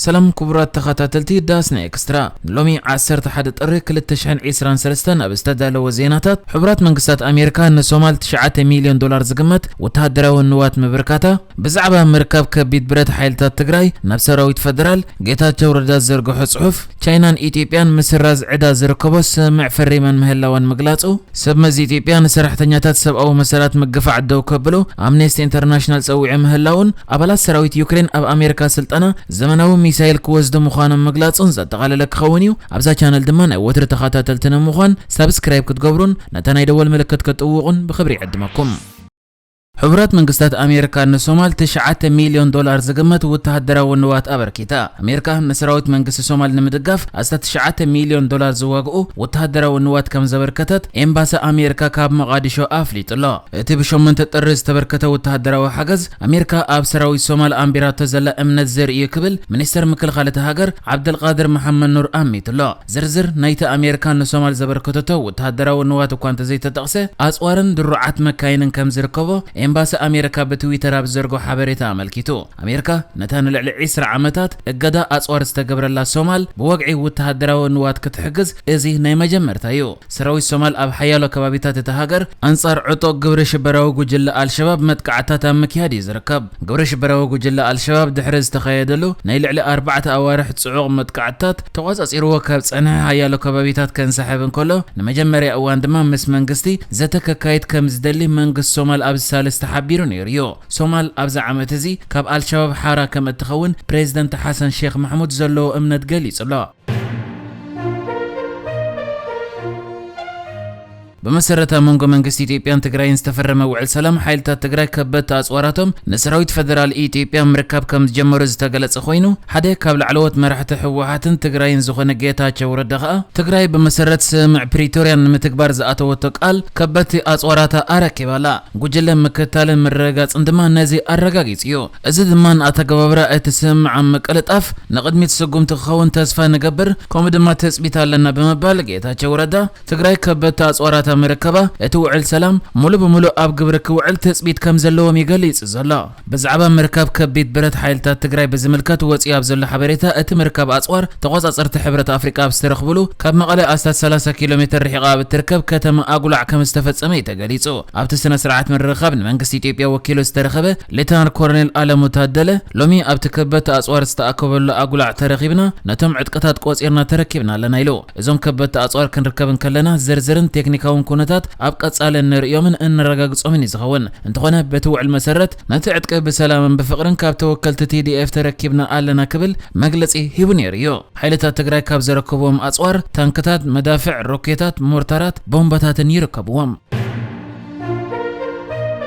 ሰላም ክቡራት ተኸታተልቲ ዳስና ኤክስትራ፣ ሎሚ ዓሰርተ ሓደ ጥሪ ክልተ ሽሕን ዕስራን ሰለስተን ኣብ ዝተዳለወ ዜናታት፣ ሕቡራት መንግስታት ኣሜሪካ ንሶማል ትሽዓተ ሚልዮን ዶላር ዝግመት ወተሃደራዊ ንዋት ምብርካታ፣ ብዛዕባ ምርካብ ከቢድ ብረት ሓይልታት ትግራይ ናብ ሰራዊት ፈደራል፣ ጌታቸው ረዳ ዝዘርግሖ ጽሑፍ፣ ቻይናን ኢትዮጵያን ምስራዝ ዕዳ ዝርከቦ ስምምዕ ፈሪመን ምህላወን ምግላጹ፣ ሰብ መዚ ኢትዮጵያ ንሰራሕተኛታት ሰብኣዊ መሰላት ምግፋዕ ደው ከብሉ ኣምነስቲ ኢንተርናሽናል ጸዊዑ ምህላውን፣ ኣባላት ሰራዊት ዩክሬን ኣብ ኣሜሪካ ስልጠና ዘመናዊ ሚሳይል ክወስዱ ምዃኖም ምግላጹን ዘጠቓለለ ክኸውን እዩ። ኣብዛ ቻነል ድማ ናይ ወትሪ ተኸታተልቲ ንምዃን ሳብስክራይብ ክትገብሩን ነታ ናይ ደወል ምልክት ክትጥውቑን ብኽብሪ ይዕድመኩም። ሕቡራት መንግስታት ኣሜሪካ ንሶማል ትሽዓተ ሚልዮን ዶላር ዝግመት ወተሃደራዊ ንዋት ኣበርኪታ። ኣሜሪካ ንሰራዊት መንግስቲ ሶማል ንምድጋፍ ኣስታት ትሽዓተ ሚልዮን ዶላር ዝዋግኡ ወተሃደራዊ ንዋት ከም ዘበርከተት ኤምባሲ ኣሜሪካ ካብ መቓዲሾ ኣፍሊጡ ኣሎ። እቲ ብሸሞንተ ጥሪ ዝተበርከተ ወተሃደራዊ ሓገዝ፣ ኣሜሪካ ኣብ ሰራዊት ሶማል ኣንቢራቶ ዘላ እምነት ዘርኢ እዩ ክብል ሚኒስተር ምክልኻል እታ ሃገር ዓብደልቃድር መሓመድ ኑር ኣሚቱ ኣሎ። ዝርዝር ናይቲ ኣሜሪካ ንሶማል ዘበርከተቶ ወተሃደራዊ ንዋት እኳ እንተዘይተጠቕሰ፣ ኣጽዋርን ድሩዓት መካይንን ከም ዝርከቦ ኤምባሲ ኣሜሪካ ብትዊተር ኣብ ዝዘርግሖ ሓበሬታ ኣመልኪቱ። ኣሜሪካ ነታ ንልዕሊ ዕስራ ዓመታት እገዳ ኣጽዋር ዝተገብረላ ሶማል ብወግዒ ወተሃደራዊ ንዋት ክትሕግዝ እዚ ናይ መጀመርታ እዩ። ሰራዊት ሶማል ኣብ ሓያሎ ከባቢታት እታ ሃገር ኣንጻር ዕጡቕ ግብረ ሽበራዊ ጉጅለ ኣልሸባብ መጥቃዕታት ኣብ ምክያድ እዩ ዝርከብ። ግብረ ሽበራዊ ጉጅለ ኣልሸባብ ድሕሪ ዝተኻየደሉ ናይ ልዕሊ ኣርባዕተ ኣዋርሕ ጽዑቕ መጥቃዕትታት ተቖጻጺርዎ ካብ ጸንሐ ሓያሎ ከባቢታት ከንሳሕብ እንከሎ፣ ንመጀመርያ እዋን ድማ ምስ መንግስቲ ዘተ ከካይድ ከም ዝደሊ መንግስቲ ሶማል ኣብዚ ሳልስቲ ሓቢሩ ነይሩ እዩ። ሶማል ኣብዚ ዓመት እዚ ካብ ኣልሸባብ ሓራ ከም እትኸውን ፕሬዚደንት ሓሰን ሼክ ማሕሙድ ዘለዎ እምነት ገሊጹ ኣሎ። ብመሰረት ኣብ መንጎ መንግስቲ ኢትዮጵያን ትግራይን ዝተፈረመ ውዕል ሰላም፣ ሓይልታት ትግራይ ከበድቲ ኣጽዋራቶም ንሰራዊት ፈደራል ኢትዮጵያ ምርካብ ከም ዝጀመሩ ዝተገለጸ ኮይኑ፣ ሓደ ካብ ላዕለዎት መራሕቲ ህወሓትን ትግራይን ዝኾነ ጌታቸው ረዳ ከኣ፣ ትግራይ ብመሰረት ስምምዕ ፕሪቶርያ ንምትግባር ዝኣተወቶ ቃል ከበድቲ ኣጽዋራታ ኣረኪባ ኣላ። ጉጅለ ምክትታልን ምርግጋጽን ድማ ነዚ ኣረጋጊጹ እዩ። እዚ ድማ ንኣተገባብራ እቲ ስምምዕ ኣብ ምቅልጣፍ ንቕድሚት ስጉምቲ ክኸውን ተስፋ ንገብር፣ ከምኡ ድማ ትጽቢት ኣለና ብምባል ጌታቸው ረዳ ትግራይ ከበድቲ ኣጽዋራታ ምርካባ እቲ ውዕል ሰላም ሙሉ ብሙሉ ኣብ ግብሪ ክውዕል ትጽቢት ከም ዘለዎም እዩ ገሊጹ ዘሎ። ብዛዕባ ምርካብ ከቢድ ብረት ሓይልታት ትግራይ ብዝምልከት ወጺኡ ኣብ ዘሎ ሓበሬታ፣ እቲ ምርካብ ኣጽዋር ተቖጻጸርቲ ሕብረት ኣፍሪቃ ኣብ ዝተረኽብሉ ካብ መቐለ ኣስታት ሰላሳ ኪሎ ሜትር ርሒቓ ኣብ እትርከብ ከተማ ኣጉላዕ ከም ዝተፈጸመ እዩ ተገሊጹ። ኣብቲ ስነ ስርዓት ምርኻብ ንመንግስቲ ኢትዮጵያ ወኪሉ ዝተረኸበ ሌተናል ኮሎኔል ኣለሙ ታደለ፣ ሎሚ ኣብቲ ከበድቲ ኣጽዋር ዝተኣከበሉ ኣጉላዕ ተረኺብና፣ ነቶም ዕጥቅታት ቆጺርና ተረኪብና ኣለና ኢሉ። እዞም ከበድቲ ኣጽዋር ክንርከብ እንከለና ዝርዝርን ቴክኒካውን ኩነታት ኣብ ቀጻሊ እንርእዮምን እነረጋግጾምን እዩ ዝኸውን። እንተኾነ በቲ ውዕል መሰረት ነቲ ዕጥቂ ብሰላምን ብፍቕርን ካብ ተወከልቲ ቲ ዲ ኤፍ ተረኪብና ኣለና ክብል መግለጺ ሂቡ ነይሩ እዩ። ሓይልታት ትግራይ ካብ ዘረከብዎም ኣጽዋር ታንክታት፣ መዳፍዕ፣ ሮኬታት፣ ሞርታራት፣ ቦምባታትን ይርከብዎም።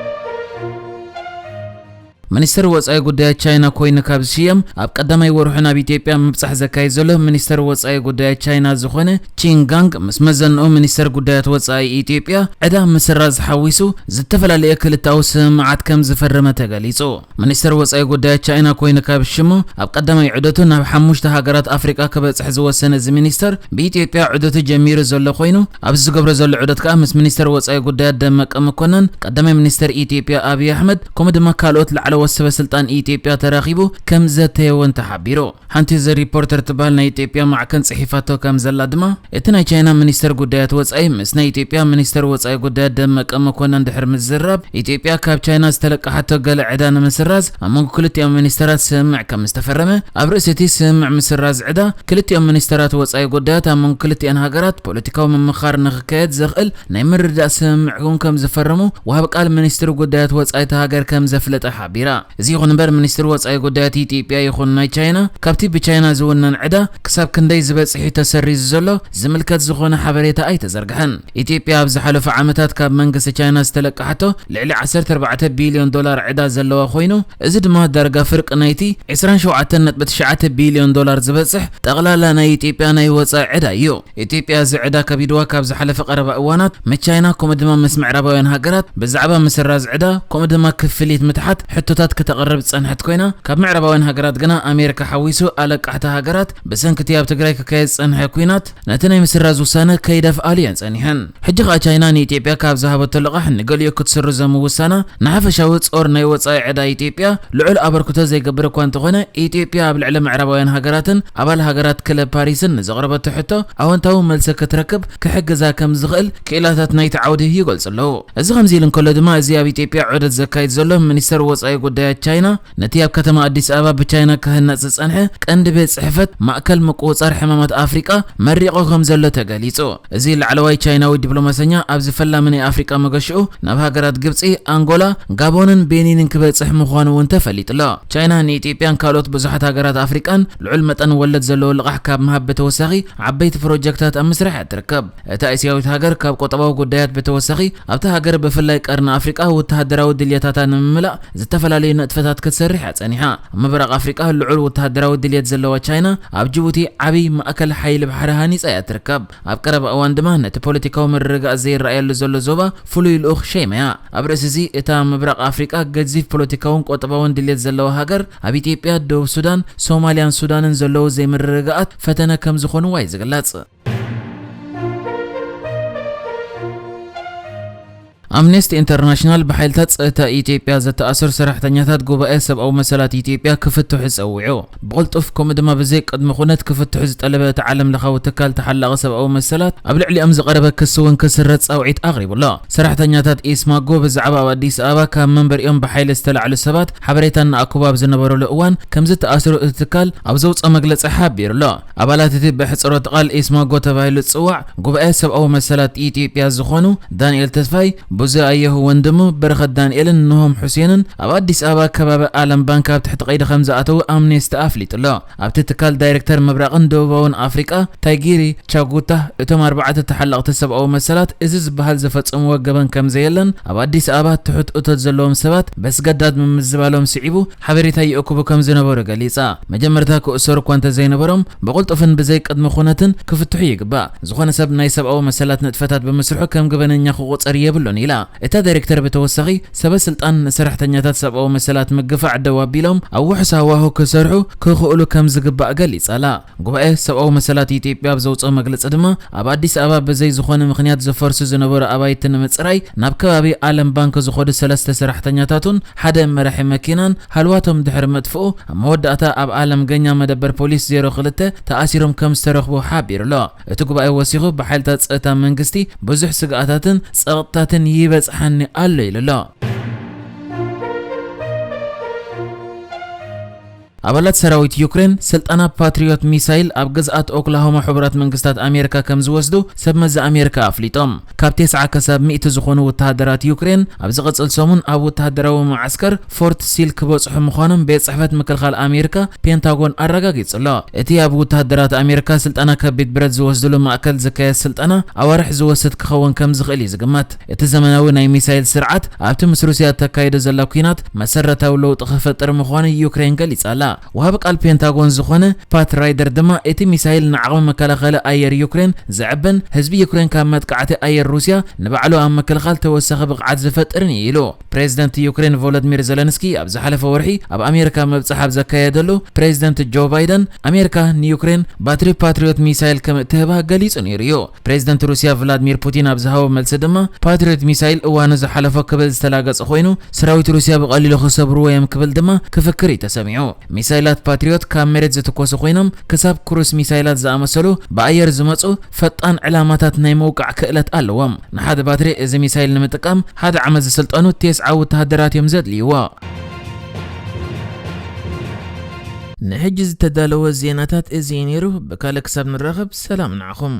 ሚኒስተር ወጻኢ ጉዳያት ቻይና ኮይኑ ካብ ዝሽየም ኣብ ቀዳማይ ወርሑ ናብ ኢትዮጵያ ምብጻሕ ዘካይድ ዘሎ ሚኒስተር ወጻኢ ጉዳያት ቻይና ዝኾነ ቺን ጋንግ ምስ መዘንኡ ሚኒስተር ጉዳያት ወጻኢ ኢትዮጵያ ዕዳ ምስራዝ ሓዊሱ ዝተፈላለየ ክልተኣዊ ስምምዓት ከም ዝፈረመ ተገሊጹ። ሚኒስተር ወጻኢ ጉዳያት ቻይና ኮይኑ ካብ ሽሙ ኣብ ቀዳማይ ዑደቱ ናብ ሓሙሽተ ሃገራት ኣፍሪቃ ክበጽሕ ዝወሰነ እዚ ሚኒስተር ብኢትዮጵያ ዑደቱ ጀሚሩ ዘሎ ኮይኑ ኣብዚ ዝገብሮ ዘሎ ዑደት ከኣ ምስ ሚኒስተር ወጻኢ ጉዳያት ደመቀ መኮነን፣ ቀዳማይ ሚኒስተር ኢትዮጵያ ኣብይ ኣሕመድ ከምኡ ድማ ካልኦት ላዕለዎት ሰበ ስልጣን ኢትዮጵያ ተራኺቡ ከም ዘተየወን ተሓቢሩ። ሓንቲ ዘ ሪፖርተር ትበሃል ናይ ኢትዮጵያ ማዕከን ጽሒፋቶ ከም ዘላ ድማ፣ እቲ ናይ ቻይና ሚኒስተር ጉዳያት ወጻኢ ምስ ናይ ኢትዮጵያ ሚኒስተር ወጻኢ ጉዳያት ደመቀ መኮነን ድሕሪ ምዝራብ፣ ኢትዮጵያ ካብ ቻይና ዝተለቀሓቶ ገለ ዕዳ ንምስራዝ ኣብ መንጎ ክልቲኦም ሚኒስተራት ስምምዕ ከም ዝተፈረመ፣ ኣብ ርእሲ እቲ ስምምዕ ምስራዝ ዕዳ ክልቲኦም ሚኒስተራት ወጻኢ ጉዳያት ኣብ መንጎ ክልቲኣን ሃገራት ፖለቲካዊ ምምኻር ንኽካየድ ዘኽእል ናይ ምርድዳእ ስምምዕ እውን ከም ዝፈረሙ ወሃቢ ቃል ሚኒስትሪ ጉዳያት ወጻኢ እታ ሃገር ከም ዘፍለጠ ሓቢራ። እዚ ይኹን እምበር፣ ሚኒስትሪ ወጻኢ ጉዳያት ኢትዮጵያ ይኹን ናይ ቻይና፣ ካብቲ ብቻይና ዝውነን ዕዳ ክሳብ ክንደይ ዝበጽሕ እዩ ተሰሪዙ ዘሎ ዝምልከት ዝኾነ ሓበሬታ ኣይተዘርግሐን። ኢትዮጵያ ኣብ ዝሓለፉ ዓመታት ካብ መንግስቲ ቻይና ዝተለቀሓቶ ልዕሊ ዓሰርተ ኣርባዕተ ቢልዮን ዶላር ዕዳ ዘለዋ ኮይኑ፣ እዚ ድማ ዳርጋ ፍርቂ ናይቲ ዕስራን ሸውዓተን ነጥቢ ትሽዓተ ቢልዮን ዶላር ዝበጽሕ ጠቕላላ ናይ ኢትዮጵያ ናይ ወጻኢ ዕዳ እዩ። ኢትዮጵያ እዚ ዕዳ ከቢድዋ ካብ ዝሓለፈ ቀረባ እዋናት ምስ ቻይና ከምኡ ድማ ምስ ምዕራባውያን ሃገራት ብዛዕባ ምስራዝ ዕዳ ከምኡ ድማ ክፍሊት ምትሓት ሕቶታት ታት ከተቕርብ ዝጸንሐት ኮይና፣ ካብ ምዕራባውያን ሃገራት ግና ኣሜሪካ ሓዊሱ ኣለቃሕቲ ሃገራት ብሰንኪ እቲ ኣብ ትግራይ ክካየድ ዝጸንሐ ኲናት ነቲ ናይ ምስራዝ ውሳነ ከይደፍኣሉ እየን ጸኒሐን። ሕጂ ኸኣ ቻይና ንኢትዮጵያ ካብ ዝሃበቶ ልቓሕ ንገሊኡ ክትስርዞ ምውሳና ንሓፈሻዊ ጾር ናይ ወጻኢ ዕዳ ኢትዮጵያ ልዑል ኣበርክቶ ዘይገብር እኳ እንተኾነ፣ ኢትዮጵያ ኣብ ልዕሊ ምዕራባውያን ሃገራትን ኣባል ሃገራት ክለብ ፓሪስን ንዘቕረበቶ ሕቶ ኣወንታዊ መልሲ ክትረክብ ክሕግዛ ከም ዝኽእል ክኢላታት ናይቲ ዓውዲ ይገልጹ ኣለዉ። እዚ ከምዚ ኢሉ እንከሎ ድማ፣ እዚ ኣብ ኢትዮጵያ ዑደት ዘካይድ ዘሎ ሚኒስተር ወጻኢ ጉዳያት ቻይና፣ ነቲ ኣብ ከተማ ኣዲስ ኣበባ ብቻይና ክህነጽ ዝጸንሐ ቀንዲ ቤት ጽሕፈት ማእከል ምቁጽጻር ሕማማት ኣፍሪቃ መሪቑ ከም ዘሎ ተገሊጹ። እዚ ላዕለዋይ ቻይናዊ ዲፕሎማሰኛ ኣብዚ ፈላሚ ናይ ኣፍሪቃ መገሽኡ ናብ ሃገራት ግብጺ፣ ኣንጎላ፣ ጋቦንን ቤኒንን ክበጽሕ ምዃኑ እውን ተፈሊጡ ኣሎ። ቻይና ንኢትዮጵያን ካልኦት ብዙሓት ሃገራት ኣፍሪቃን ልዑል መጠን ወለድ ዘለዎ ልቓሕ ካብ ምሃብ ብተወሳኺ ዓበይቲ ፕሮጀክታት ኣብ ምስራሕ እያ ትርከብ። እታ እስያዊት ሃገር ካብ ቁጠባዊ ጉዳያት ብተወሳኺ ኣብታ ሃገር ብፍላይ ቀርኒ ኣፍሪቃ ወተሃደራዊ ድልየታታ ንምምላእ ዝተፈላለዩ ንጥፈታት ክትሰርሕ እያ ጸኒሓ። ኣብ ምብራቕ ኣፍሪቃ ልዑል ወተሃደራዊ ድልየት ዘለዋ ቻይና ኣብ ጅቡቲ ዓብዪ ማእከል ሓይሊ ባሕሪ ሃኒጻ እያ ትርከብ። ኣብ ቀረባ እዋን ድማ ነቲ ፖለቲካዊ ምርግጋእ ዘይረኣየሉ ዘሎ ዞባ ፍሉይ ልኡኽ ሸይመያ። ኣብ ርእሲ እዚ እታ ምብራቕ ኣፍሪቃ ገዚፍ ፖለቲካውን ቁጠባውን ድልየት ዘለዋ ሃገር ኣብ ኢትዮጵያ፣ ደቡብ ሱዳን፣ ሶማልያን ሱዳንን ዘለዉ ዘይምርግጋኣት ፈተነ ከም ዝኾንዋ እዩ ዝግለጽ። ኣምነስቲ ኢንተርናሽናል ብሓይልታት ጸጥታ ኢትዮጵያ ዝተኣሰሩ ሰራሕተኛታት ጉባኤ ሰብኣዊ መሰላት ኢትዮጵያ ክፍትሑ ጸዊዑ። ብቕልጡፍ ከምኡ ድማ ብዘይ ቅድመ ኩነት ክፍትሑ ዝጠለበ እቲ ዓለም ለኻዊ ትካል ተሓላቒ ሰብኣዊ መሰላት ኣብ ልዕሊኦም ዝቐረበ ክሲ እውን ክስረዝ ጻውዒት ኣቕሪቡ ኣሎ። ሰራሕተኛታት ኢስማጎ ብዛዕባ ኣብ ኣዲስ ኣበባ ካብ መንበሪኦም ብሓይሊ ዝተላዕሉ ሰባት ሓበሬታ እናኣከቡ ኣብ ዝነበሩሉ እዋን ከም ዝተኣስሩ እቲ ትካል ኣብ ዘውፅኦ መግለፂ ሓቢሩ ኣሎ። ኣባላት እቲ ብሕፅሮተ ቃል ኢስማጎ ተባሂሉ ዝፅዋዕ ጉባኤ ሰብኣዊ መሰላት ኢትዮጵያ ዝኾኑ ዳንኤል ተስፋይ፣ ብዙኣየሁ ወንድሙ፣ በረኸት ዳንኤልን ኖሆም ሑሴንን ኣብ ኣዲስ ኣበባ ከባቢ ኣለም ባንክ ኣብ ትሕቲ ቀይዲ ከም ዝኣተዉ ኣምኔስቲ ኣፍሊጡ ኣሎ። ኣብቲ ትካል ዳይሬክተር ምብራቕን ደቡባውን ኣፍሪቃ ታይጊሪ ቻጉታ፣ እቶም ኣርባዕተ ተሓለቕቲ ሰብኣዊ መሰላት እዚ ዝበሃል ዝፈጸምዎ ገበን ከም ዘየለን፣ ኣብ ኣዲስ ኣበባ ትሑት እቶት ዘለዎም ሰባት በስገዳድ ምምዝባሎም ስዒቡ ሓበሬታ ይእክቡ ከም ዝነበሩ ገሊጻ። መጀመርታ ክእሰሩ እኳ እንተዘይነበሮም፣ ብቕልጡፍን ብዘይ ቅድመ ኩነትን ክፍትሑ ይግባእ። ዝኾነ ሰብ ናይ ሰብኣዊ መሰላት ንጥፈታት ብምስርሑ ከም ገበነኛ ክቑጸር የብሉን ኢላ። እታ ዳይሬክተር ብተወሳኺ፣ ሰበ ስልጣን ንሰራሕተኛታት ሰብኣዊ መሰላት ምግፋዕ ደው ኣቢሎም ኣብ ውሑስ ሃዋሁ ክሰርሑ ክኽእሉ ከም ዝግባእ ገሊጻ ኣላ። ጉባኤ ሰብኣዊ መሰላት ኢትዮጵያ ኣብ ዘውፅኦ መግለፂ ድማ፣ ኣብ ኣዲስ ኣበባ ብዘይ ዝኾነ ምኽንያት ዝፈርሱ ዝነበሩ ኣባይቲ ንምፅራይ ናብ ከባቢ ኣለም ባንክ ዝኾዱ ሰለስተ ሰራሕተኛታቱን ሓደ መራሒ መኪናን ሃልዋቶም ድሕሪ መጥፍኡ፣ ኣብ መወዳእታ ኣብ ኣለም ገኛ መደበር ፖሊስ ዜሮ ክልተ ተኣሲሮም ከም ዝተረኽቡ ሓቢሩ ኣሎ። እቲ ጉባኤ ወሲኹ፣ ብሓይልታት ጸጥታ መንግስቲ ብዙሕ ስግኣታትን ጸቕጥታትን ይበጽሓኒ ኣሎ ኢሉ ኣሎ። ኣባላት ሰራዊት ዩክሬን ስልጠና ፓትሪዮት ሚሳይል ኣብ ግዝኣት ኦክላሆማ ሕቡራት መንግስታት ኣሜሪካ ከም ዝወስዱ ሰብ መዚ ኣሜሪካ ኣፍሊጦም። ካብ ተስዓ ክሳብ ሚእቲ ዝኾኑ ወተሃደራት ዩክሬን ኣብ ዝቕጽል ሰሙን ኣብ ወተሃደራዊ መዓስከር ፎርት ሲል ክበጽሑ ምዃኖም ቤት ጽሕፈት ምክልኻል ኣሜሪካ ፔንታጎን ኣረጋጊጹ ኣሎ። እቲ ኣብ ወተሃደራት ኣሜሪካ ስልጠና ከቢድ ብረት ዝወስድሉ ማእከል ዝካየድ ስልጠና ኣዋርሕ ዝወስድ ክኸውን ከም ዝኽእል እዩ ዝግመት። እቲ ዘመናዊ ናይ ሚሳይል ስርዓት ኣብቲ ምስ ሩስያ እተካይዶ ዘላ ኲናት መሰረታዊ ለውጢ ክፈጥር ምዃኑ ዩክሬን ገሊጻ ኣላ። ወሃቢ ቃል ፔንታጎን ዝኾነ ፓት ራይደር ድማ፣ እቲ ሚሳይል ንዓቕሚ መከላኸሊ ኣየር ዩክሬን ዘዕብን ህዝቢ ዩክሬን ካብ መጥቃዕቲ ኣየር ሩስያ ንባዕሉ ኣብ ምክልኻል ተወሳኺ ብቕዓት ዝፈጥርን እዩ ኢሉ። ፕሬዚደንት ዩክሬን ቮሎዲሚር ዘለንስኪ ኣብ ዝሓለፈ ወርሒ ኣብ ኣሜሪካ ምብጻሕ ኣብ ዘካየደሉ፣ ፕሬዚደንት ጆ ባይደን ኣሜሪካ ንዩክሬን ባትሪ ፓትሪዮት ሚሳይል ከም እትህባ ገሊጹ ነይሩ እዩ። ፕሬዚደንት ሩስያ ቭላድሚር ፑቲን ኣብ ዝሃቦ መልሲ ድማ፣ ፓትሪዮት ሚሳይል እዋኑ ዝሓለፎ ክብል ዝተላገጸ ኮይኑ፣ ሰራዊት ሩስያ ብቐሊሉ ክሰብርዎ እዮም ክብል ድማ ክፍክር እዩ ተሰሚዑ። ሚሳይላት ፓትሪዮት ካብ መሬት ዝትኮሱ ኮይኖም፣ ክሳብ ክሩስ ሚሳይላት ዝኣመሰሉ ብኣየር ዝመጹ ፈጣን ዕላማታት ናይ ምውቃዕ ክእለት ኣለዎም። ንሓደ ባትሪ እዚ ሚሳይል ንምጥቃም ሓደ ዓመት ዝስልጠኑ ቴስዓ ወተሃደራት እዮም ዘድልይዎ። ንሕጂ ዝተዳለወ ዜናታት እዚ እዩ ነይሩ። ብካልእ ክሳብ ንራኸብ፣ ሰላም ንዓኹም።